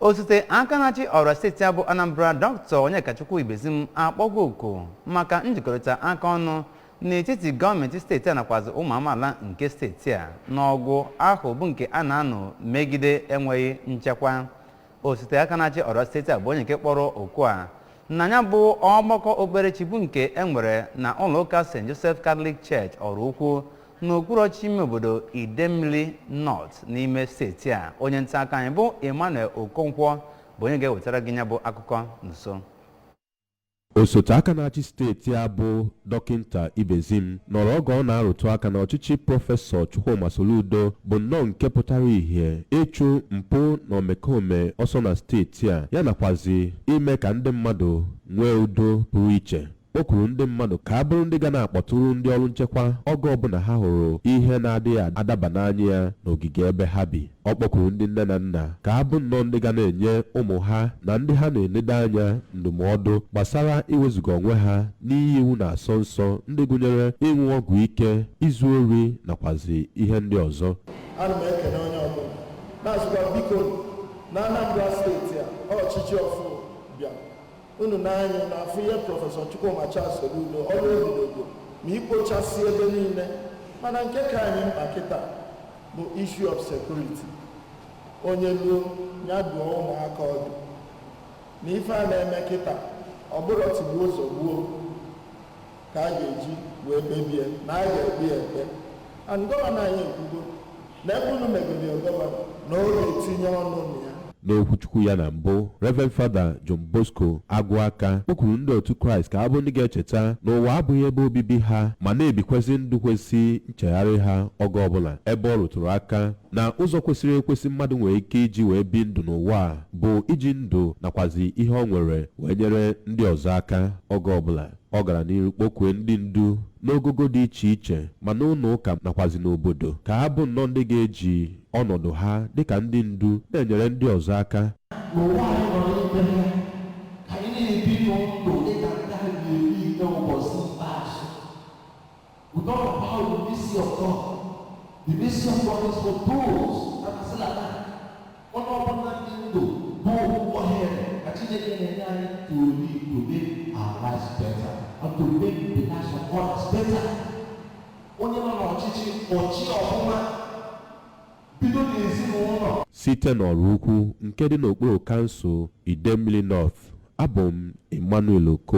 Osote aka na-achị ọra steeti a bụ Anambra, Dr. Onyekachukwu Ibezim, akpọgo oku maka njikọrịta aka ọnụ n'etiti gọọmenti steeti a nakwazi ụmụ amaala nke steeti a n'ọgụ ahụ bụ nke a na-anụ megide enweghị nchekwa. Osote aka na-achị ọra steeti a bụ onye nke kpọrọ oku a na ya bụ ọgbakọ okpukperechi bụ nke e nwere na ụlọ ụka St. Joseph Catholic Church, Ọraukwu, n'okpuru ọchịchị ime obodo Idemmili North n'ime steeti a. Onye nta akụkọ anyị bụ Emmanuel Okonkwo bụ onye ga-ewetara gị ya bụ akụkọ nso. Osote aka na-achị steeti a bụ Dọkịnta Ibezim nọrọ oge ọ na-arụtụ aka na ọchịchị Prọfesọ Chukwuma Soludo bụ nnọọ nke pụtara ìhè ịchụ mpụ na omekome ọsọ na steeti a, ya nakwazi ime ka ndị mmadụ nwee udo pụrụ iche. O kwuru ndị mmadụ ka a bụrụ ndị ga na-akpọtụrụ ndị ọrụ nchekwa oge ọbụla ha hụrụ ihe na-adịghị adaba n'anya ya n'ogige ebe ha bi. Ọ kpọkuru ndị nne na nna ka ha bụ nnọọ ndị ga na-enye ụmụ ha na ndị ha na-enedo anya ndụmọdụ gbasara iwezuga onwe ha n'iyi iwu na-asọ nsọ, ndị gụnyere ịṅụ ọgwụ ike, izu ori nakwazi ihe ndị ọzọ. Ana m ekene onye ọbụla, na-asịkwa, biko, na Anambra Steeti a, ọchịchị ọfụ bịa unu n'anya na-afụ ihe Prọfesọ Chukwuma Charles Soludo ọrụ obidogo ma ikpochasị ebe niile, mana nke ka anyị mkpa kịta bụ issue of security. Onye luo ya dụọ ụmụaka ọdụ na ife a na-eme kịta, ọ bụrụ tigbuo zọgbuo ka a ga-eji wee kpebie na a ga-ekpe ya ekpe. And gọvanọ anyị ekwugo na ebe unu megodio gọvanọ na ọ ga-etinye ọnụ na ya. N'okwuchukwu ya na mbụ, Reverend Father John Bosco Agụaka kpọkwuru ndị otu Kraịst ka abụ ndị ga-echeta na ụwa abụghị ebe obibi ha, ma na-ebikwazị ndụ kwesị nchegharị ha oge ọbụla, ebe ọ rụtụrụ aka na ụzọ kwesịrị ekwesị mmadụ nwere ike iji wee bi ndụ n'ụwa a bụ iji ndụ nakwazi ihe ọ nwere wee nyere ndị ọzọ aka oge ọbụla. Ọ gara n'iru kpọkwue ndị ndu n'ogogo dị iche iche, ma n'ụlọ ụka nakwazi n'obodo, ka ha bụ nnọọ ndị ga-eji ọnọdụ ha dịka ndị ndu na-enyere ndị ọzọ aka. N'ụwa anyị nọ n'ime ya, ka anyị na-ebi ndụ dịka ndị a ga-ebi ikpe ụbọchị ikpeazụ. We talk about the mercy of God. The mercy of God is for those that are still alive. Onye ọbụla dị ndụ bụ ohere ka Chineke na-enye anyị to live, to make our lives better and to make the lives of others better. Onye nọ n'ọchịchị, ọchị ọfụma, bido n'ezinụlọ. Site n'Ọraukwu nke dị n'okpuru kansụl Idemmili North, abụ m Emmanuel Okonkwo.